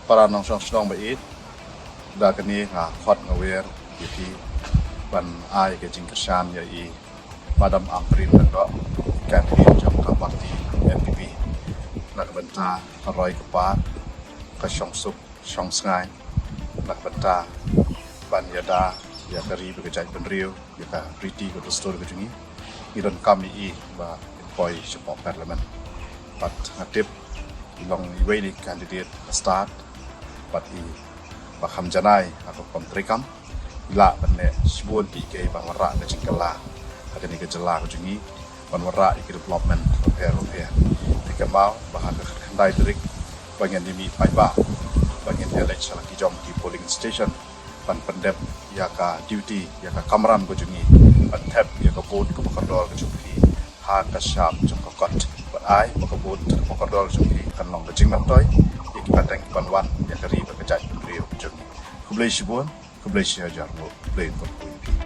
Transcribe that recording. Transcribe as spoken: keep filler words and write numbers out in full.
Para nongshong shnong ba ïeit, da kane nga khot nga wer ïa phi ban ai ka jingkyrshan ïa i Madam Ampareen Lyngdoh, candidate jong ka party N P P, na ka bynta ka roi ka par, ka shong suk shong sngai, na ka bynta ban ïada ïa ka ri bad ka jaitbynriew, ïa ka riti ka dustur ka jong ngi. Ngi donkam ïa i ba i poi shapoh Parliament. Bad nga tip i long iwei na ki candidate ha stad, bad i ba kham janai ha ka rukom treikam. I lah ban leh shibun kiei kiei ban wanrah ka jingkylla ha kane ka jylla ka jong ngi, ban wanrah ïa ki development bapher bapher. Te kynmaw ba ha ka khyndai tarik ba ngin ïa mih paidbah, ba ngin ïa leit sha la ki jong ki polling station ban pyndep ïa ka duty, ïa ka kamram ka jong ngi, ban thep ïa ka vote kaba kordor ka jong phi ha ka shap jong ka kot. Bad ai ba ka vote kaba kordor ka jong phi kan long ka jingmyntoi ïa ki pateng ban wan ïa ka ri bad ka jaitbynriew ka jong ngi. Khublei shibun, khublei shihajar nguh, khublei kyrkhu ïa phi.